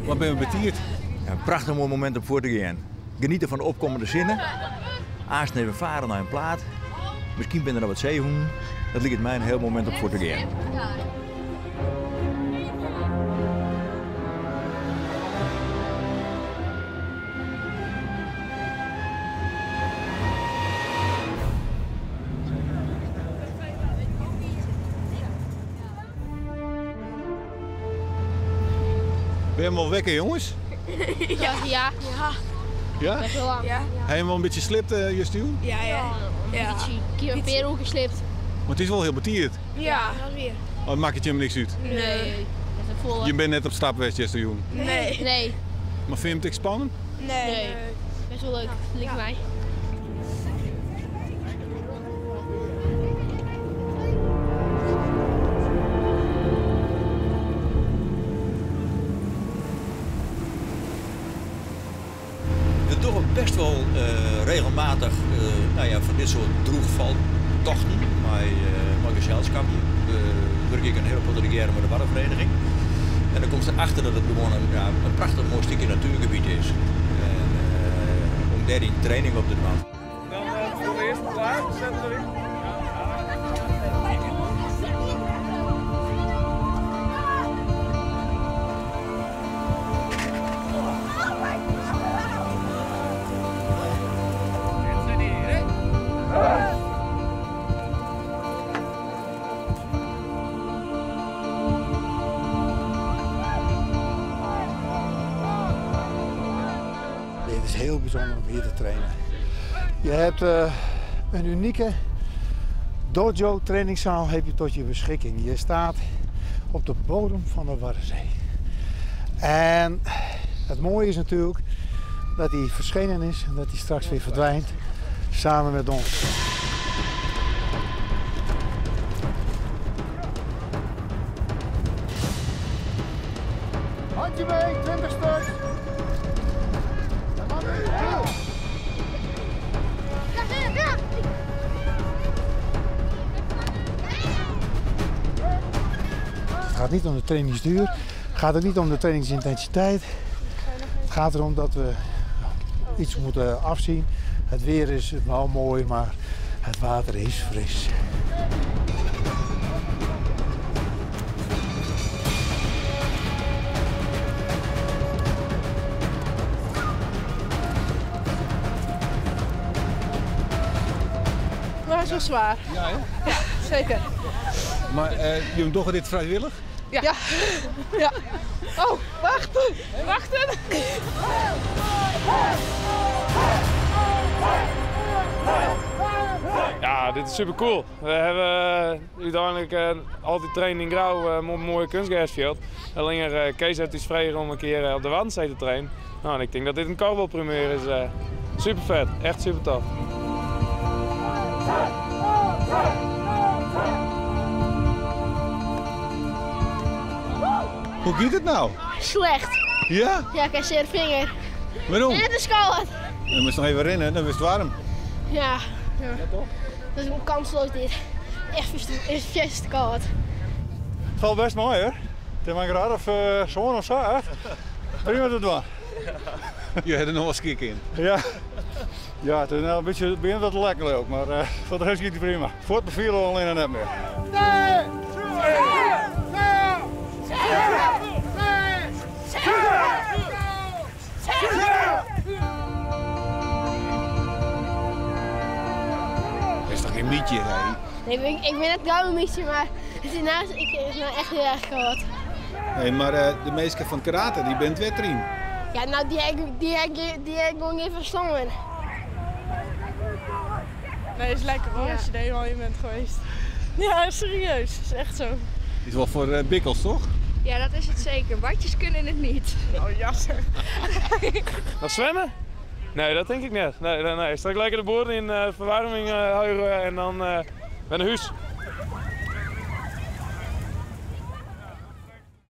Wat binne we betiid? In prachtich moai momint om fuort te gean. Geniete fan de opkommende sinne. Aanst even faren nei in plaat. Miskien binne der noch wat seehûnen. Dat liket my in hiel momint om fuort te gean. Ben je wel wekker, jongens? Ja. Ja. Ja? Best wel lang. Ja. Heb je hem wel een beetje slipt, je stuur? Ja, ja. Een beetje keer een peer geslipt. Maar het is wel heel betierd. Ja. Dat weer. Oh, maakt het je hem niks uit? Nee. Dat is een volle. Je bent net op stap geweest gisteren. Nee. Nee. Maar vind je hem te spannend? Nee. Nee. Best wel leuk, lijkt mij. We doen best wel regelmatig van dit soort droegvaltochten met gezelschappen. We werk ik een hele potte jaren met de Waddenvereniging. En dan komt ze erachter dat het gewoon een prachtig mooi stukje natuurgebied is. En om daar die training op te doen. Dan doen we eerst klaar, zetten we erin. Het is heel bijzonder om hier te trainen. Je hebt een unieke dojo trainingszaal heb je tot je beschikking. Je staat op de bodem van de Waddenzee. En het mooie is natuurlijk dat hij verschenen is en dat hij straks weer verdwijnt samen met ons. Handje mee, 20 stuks. Het gaat niet om de trainingsduur, het gaat ook niet om de trainingsintensiteit. Het gaat erom dat we iets moeten afzien. Het weer is wel mooi, maar het water is fris. Maar het is wel zwaar. Ja, hè? Ja, zeker. Maar jullie doen dit vrijwillig? Ja. Ja. Ja. Oh, wacht. Wachten. Ja, dit is super cool. We hebben uiteindelijk altijd training in Grou, een mooie kunstgrasveld. Alleen Kees heeft iets vrij om een keer op de Waddenzee te trainen. En ik denk dat dit een korfbalprimeur is. Super vet, echt super tof. Hoe gaat het nou? Slecht. Ja? Ja, ik heb zeer vinger. Waarom? En het is koud. Dan moet je nog even rennen, dan is het warm. Ja. Ja, toch? Dat is kansloos dit. Echt vies te koud. Het valt best mooi hoor. Het is maar een graad of zo'n of zo, hè? Prima te doen. Je hebt er nog wel schik in. Ja. Ja, het is nou een beetje, het begint wat te lekker ook, maar voor de rest gaat het prima. Voor het beviel alleen nog net meer. Dat is toch geen mietje, hè? Nee, ik ben het blauwe mietje, maar het is naast, ik is nou echt heel erg groot. Nee, maar de meester van karate, die bent wedrien. Ja, nou die heb ik nog niet verstangen. Nee, is lekker hoor, Ja. als je er eenmaal in bent geweest. Ja, serieus, is echt zo. Het is wel voor bikkels, toch? Ja, dat is het zeker. Watjes kunnen het niet. Oh, jasser. Nog zwemmen? Nee, dat denk ik niet. Nee, nee, nee. Straks lekker de boorden in, verwarming huren en dan naar huis.